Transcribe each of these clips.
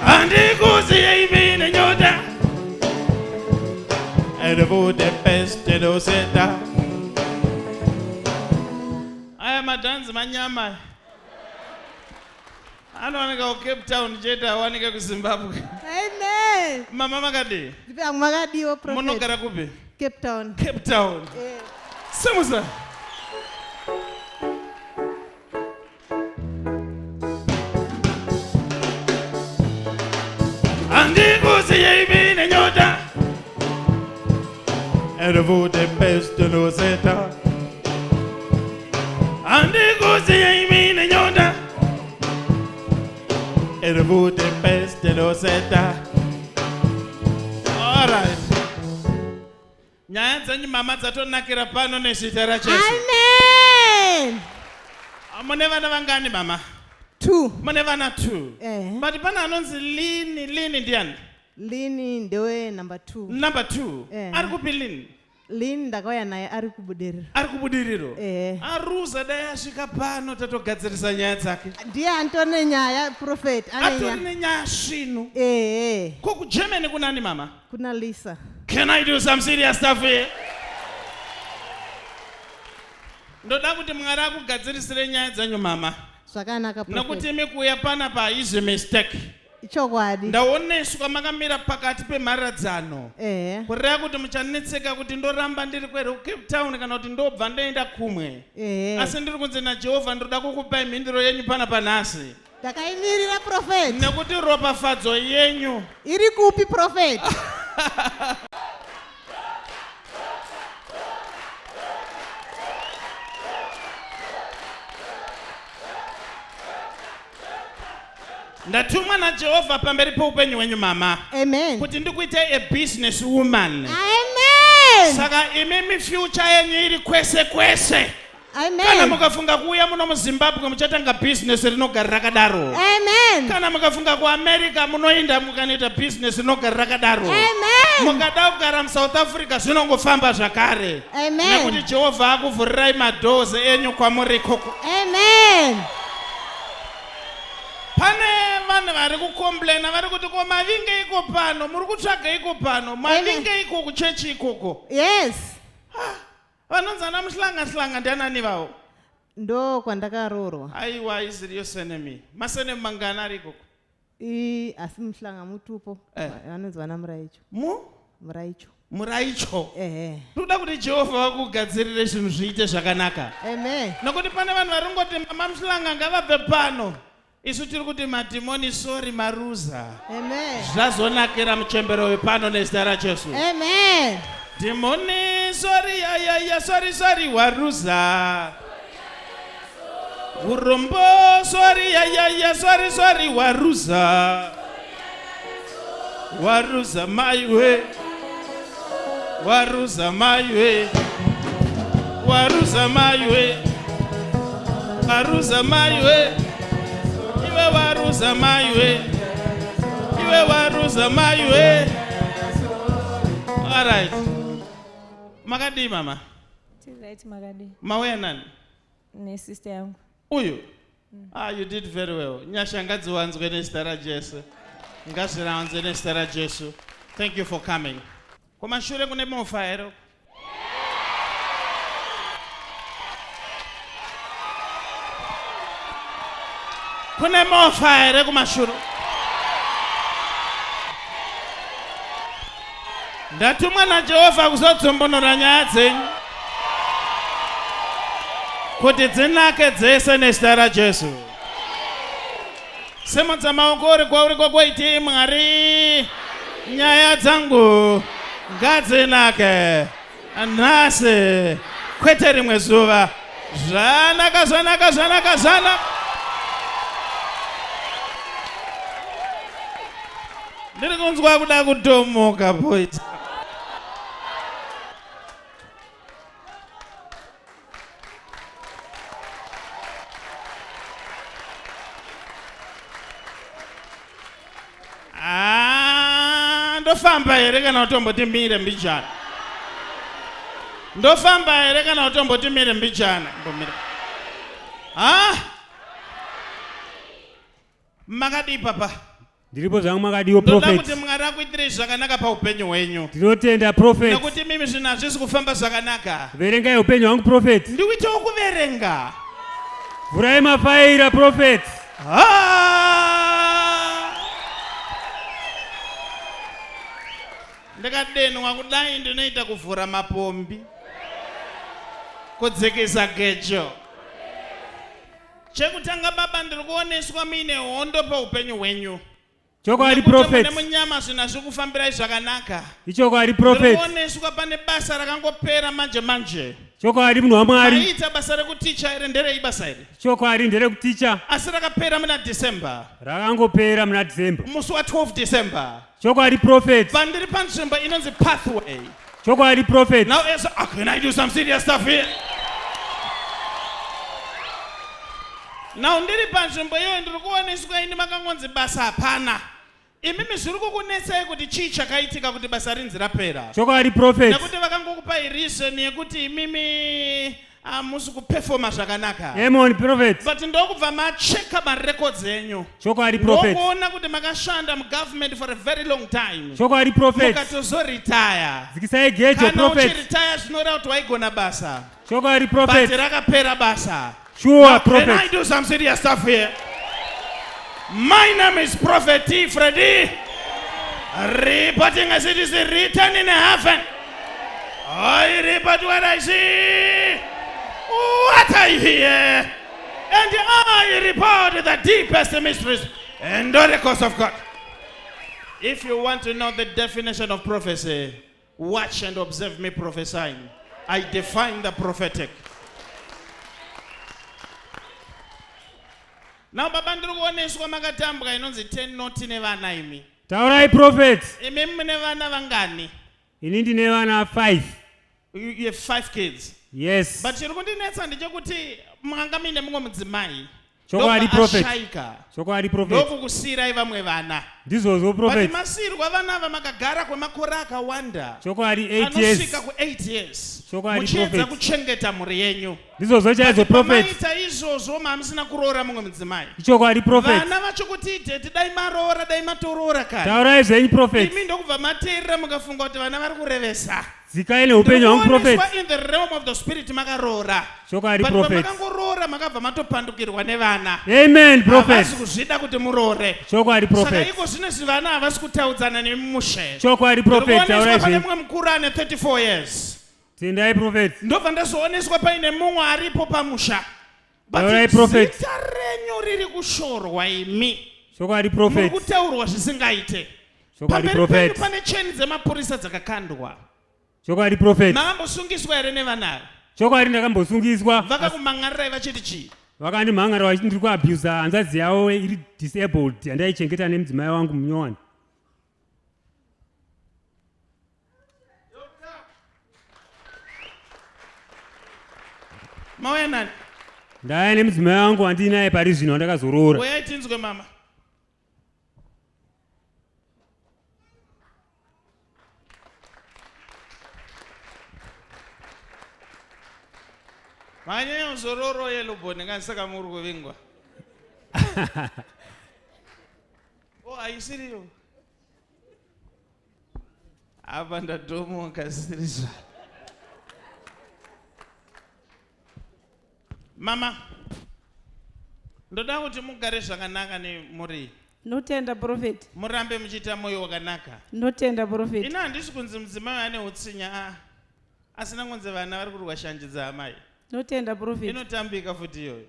Handikuziye imi nenyota. Budapest ndoseta. Aya madhanzi manyama anowanika kuCape Town chete awanike kuZimbabwe. Amen. Mama makadii? Makadiwo prophet. Munogara kupi? Cape Town. Cape Town. Eh. Simusa. Handikuziye imi nenyota. Budapest ndoseta. Handikuziye imi nenyota. Budapest ndoseta. All right. Nyaya dzenyu mama dzatonakira pano nezita raJesu. Amen. Mune vana vangani mama? 2. Mune vana 2. Eh. But pane anonzi Lini, Lini ndiani? Lini ndewe number 2. Number 2. Eh. Ari kupi Lini? Lini ndakauya naye ari kubudiriro. Ari kubudiriro. Eh. Aruza dai asvika pano tatogadzirisa nyaya dzake. Ndiye anotone nyaya prophet ane Atori nyaya. nenyaya svinu. Eh. Ko kuGermany kunani mama? Kuna Lisa. Can I do some serious stuff here? Ndoda kuti Mwari akugadzirisire nyaya dzenyu mama. Zvakanaka prophet. Nokuti imi kuuya panapa haizi mistake. Ichokwadi. Ndaoneswa makamira pakati pemharadzano. Eh. Kureva kuti muchanetseka kuti ndoramba ndiri kwere kuCape Town kana kuti ndobva ndoenda kumwe. Eh. Asi ndiri kunzi naJehovha ndoda kukupai mhinduro yenyu panapa nhasi. Ndakaimirira prophet. Nekuti ropafadzo yenyu iri kupi prophet? Ndatumwa naJehovha pamberi peupenyu hwenyu mama. Amen. Kuti ndikuite a business woman. Amen. Saka imimi future yenyu iri kwese kwese. Amen. Kana mukafunga kuuya muno muZimbabwe muchatanga business rinogara rakadaro. Amen. Kana mukafunga kuAmerica munoenda mukanoita business rinogara rakadaro. Amen. Mukada kugara muSouth Africa zvinongofamba zvakare. Amen. Nekuti Jehovha akuvhurirai madoors enyu kwamuri ikoko. Amen. Pane vanhu vari kucomplaina vari kuti ko mavinge iko pano muri kutsvaga iko pano mavinge iko kuchechi ikoko. Yes. Vanonzi ana muhlanga hlanga ndianani vavo? Ndo kwandakaroorwa. Aiwa isiriyo senemi. Masenemi mangani ari ikoko? I asi muhlanga mutupo. Eh. Vanonzi vana Muraicho. Mu? Muraicho. Muraicho. Ehe. Toda kuti Jehovha vakugadzirire zvinhu zviite zvakanaka. Amen. Nokuti pane vanhu vari kungoti mama Muhlanga ngavabve pano. Isu tiri kuti madhimoni sorry maruza. Amen. Zvazonakira muchembero uyu pano nezita raJesu. Amen. Dhimoni sorry ya ya ya sorry sorry waruza. Urombo sorry ya ya ya sorry sorry waruza. Waruza maiwe. Waruza maiwe. Waruza maiwe. Waruza maiwe. Iwe waruza maiwe. Iwe waruza maiwe. All right. Makadii mama? Right, makadii. Mauya nani? Nesister yangu. Uyu? Ah, you did very well. Nyasha ngadziwanzwe nezita raJesu. Ngazviwanzwe nezita raJesu. Thank you for coming. Kumashure kune mofa here? Kune mofa here kumashure? Ndatumwa naJehovha kuzodzombonora nyaya dzenyu kuti dzinake dzese nezita raJesu. Simudza maoko uri kwauri kwakwaiti Mwari, nyaya dzangu ngadzinake nhasi kwete rimwe zuva. Zvanaka, zvanaka, zvanaka, zvanaka. Ndiri kunzwa kuda kutomoka boys. Ah, ndofamba here kana utomboti mire mbijana? Ndofamba here kana utomboti mire mbijana? Mbomira. Ah? Makadii papa? Ndiripo zvangu makadiwo Ndoda prophet. kuti Mwari akuitirei zvakanaka paupenyu hwenyu. Ndinotenda prophet. Nekuti mimi zvinhu hazvisi kufamba zvakanaka. Verengai upenyu hwangu prophet. Ndikuitewo kuverenga. Vhurai mafaira prophet. Ah! Ndikadenwa kudai ndinoita kuvhura mapombi. Kudzikisa gejo. Chekutanga baba ndiri kuoneswa muine hondo paupenyu hwenyu. Chokwadi Nekuti prophet. mune munyama zvinhu hazviri kufambirai zvakanaka. Ichokwadi Ndiri prophet. kuoneswa pane basa rakangopera manje manje. Chokwadi munhu waMwari. Maiita basa rekuticha here nderei basa iri? Chokwadi nderekuticha. Asi rakapera muna December. Rakangopera muna December. Musi wa 12 December. Chokwadi prophet. Pandiri panzvimbo inonzi pathway. Chokwadi prophet. Now as oh, can I do some serious stuff here? Now ndiri panzvimbo iyoyo ndiri kuoneswa ini makangonzi basa hapana. Imimi zviri kukunetsai kuti chii chakaitika kuti basa rinzi rapera. Chokwadi prophet. Nekuti vakangokupai reason yekuti imimi hamusi kupefoma zvakanaka. Amen prophet. But ndokubva macheka marecords enyu. Chokwadi prophet. Ndokuona kuti makashanda mugovernment for a very long time. Chokwadi prophet. Mukatozoretire. Dzikisai gejo Kana prophet. uchiretire zvinoreva kuti waigona basa. Chokwadi prophet. But rakapera basa. Sure Now, prophet. Can I do some serious stuff here? My name is Prophet T. Freddy. Reporting as it is written in heaven. I report what I see, what I hear, and I report the deepest mysteries and oracles of God. If you want to know the definition of prophecy, watch and observe me prophesying. I define the prophetic. Now baba ndiri kuoneswa makatambwa inonzi 10 noti nevana imi. Taurai prophet. Imi mune vana vangani? Ini ndine vana 5. You have 5 kids. Yes. But chiri kundinetsa ndechekuti manga muine mumwe mudzimai. Chokwadi Ndobva prophet. ashaika. Chokwadi prophet. Ndokukusiirai vamwe vana. Ndizvozvo prophet. But masirwa vana ava makagara kwemakore akawanda. Chokwadi 8 years. Anosvika ku 8 years. Chokwadi Muchiedza prophet. kuchengeta mhuri yenyu. Ndizvozvo chaizvo prophet. Pamaita izvozvo mamusina kuroora mumwe mudzimai. Ichokwadi prophet. Vana vacho kuti tete dai maroora dai matoroora kare. Taurai zvenyu prophet. Imi ndokubva mateerera mukafunga kuti vana vari kurevesa. Dzikai neupenyu hwangu prophet. Ndikuoneswa in the realm of the spirit makaroora. Chokwadi But prophet. pamakangoroora makabva matopandukirwa nevana. Amen prophet. Havasi kuzvida kuti muroore. Chokwadi Saka prophet. iko zvino izvi vana havasi kutaudzana nemi mushe. Chokwadi prophet Ndikuoneswa taurai pane zvenyu. mumwe mukuru ane 34 years. Tendai prophet. Ndobva ndazooneswa paine mumwe aripo pamusha. But Taurai prophet. zita renyu riri kushorwa imi. Chokwadi Muri prophet. kutaurwa zvisingaite. Chokwadi Pamberi penyu prophet. pane cheni dzemapurisa dzakakandwa. Chokwadi prophet. Makambosungiswa here nevana ava? Chokwadi ndakambosungiswa. Vakakumhan'arirai vachiti chii? Vakandimhan'ara vachiti ndiri kuabusa hanzvadzi yavo iri disabled yandaichengeta nemudzimai wangu munyowani. Mauya nani? Ndaya nemudzimai wangu wandinaye pari zvino wandakazoroora. Uyai tinzwe mama. Manyanya zororo yeluboni ngani saka muri kuvingwa. Oh, haisiriyo. Apa ndadhomoka zvisiri Mama, ndoda kuti mugare zvakanaka nemuri. Ndinotenda prophet. Murambe muchiita moyo wakanaka. Ndinotenda prophet. Ini handisi kunzi mudzimai ane utsinye a. Asina kunzi vana vari kurwa shanje dzaamai. Ndinotenda prophet. Inotambika futi iyoyo.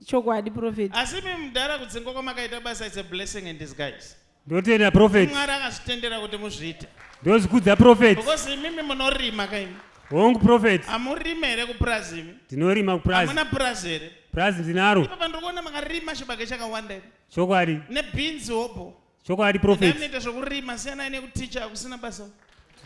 Chokwadi prophet. Asi imi mudhara kudzingwa kwamakaita basa is a blessing in disguise. Ndotenda prophet. Mwari akazvitendera kuti muzviite. Ndozvikudza prophet. Because imimi munorima kaimi. Hongu prophet. Hamurime here kupurazi imi? Ndinorima kupurazi. Hamuna purazi here? Purazi ndinaro. Ipapa ndiri kuona makarima chibage chakawanda here. Chokwadi. Nebhinzi hobho. Chokwadi prophet. Munoita zvokurima siyanai nekuticha kusina basa.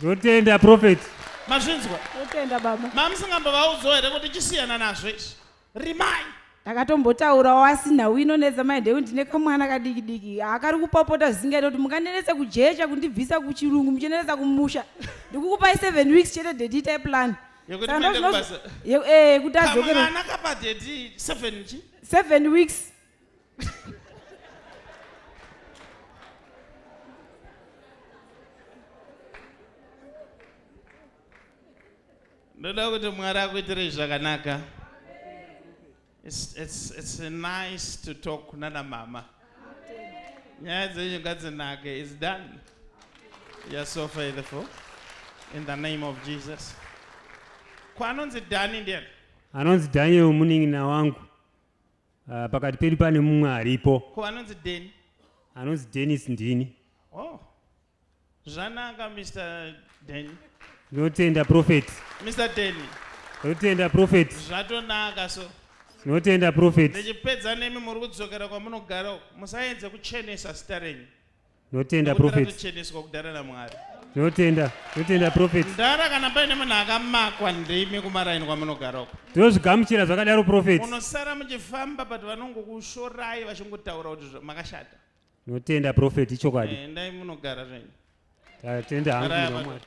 Ndotenda prophet. Mazvinzwa? Ndotenda baba. Mamusingambovaudzawo here kuti chisiyana nazvo izvi. Rimai. Ndakatombotaurawo asi nhau inonetsa mai ndeu ndine kamwana kadiki diki akari kupopota zvisingaite kuti mukandinetsa kujecha kundibvisa kuchirungu muchinetsa kumusha ndikukupai 7 weeks chete daddy itai plan. Yekuti Saka muende ndozvino- kubasa. Kuti adzokere. Kamwana kapa daddy 7 chi? 7 weeks. Ndoda kuti Mwari akuitirei zvakanaka. It's nice to talk nana mama. Nyaya dzenyu ngadzinake. It's done. You are so faithful. In the name of Jesus. Kwanonzi Dani ndiani? Anonzi Daniel munin'ina wangu. Pakati pedu pane mumwe aripo. Ko anonzi Deni? Anonzi Dennis ndini. Oh. Zvanaka Mr. Deni. Ndinotenda prophet. Mr. Deni. Ndinotenda prophet. Zvatonaka so. Ndinotenda prophet. Ndichipedza nemi muri kudzokera kwamunogara uko. Musaedze kuchenesa zita renyu. Ndinotenda Nekuti prophet. ratocheneswa kudhara naMwari. Ndinotenda. Ndinotenda prophet. Ndara kana paine munhu akamakwa ndimi kumaraini kwamunogara uko. Ndinozvigamuchira zvakadaro prophet. Munosara muchifamba but vanongokushorai vachingotaura kuti makashata. Ndinotenda prophet ichokwadi. Endai munogara zvenyu. Tatenda hangu Garai munhu apa. waMwari.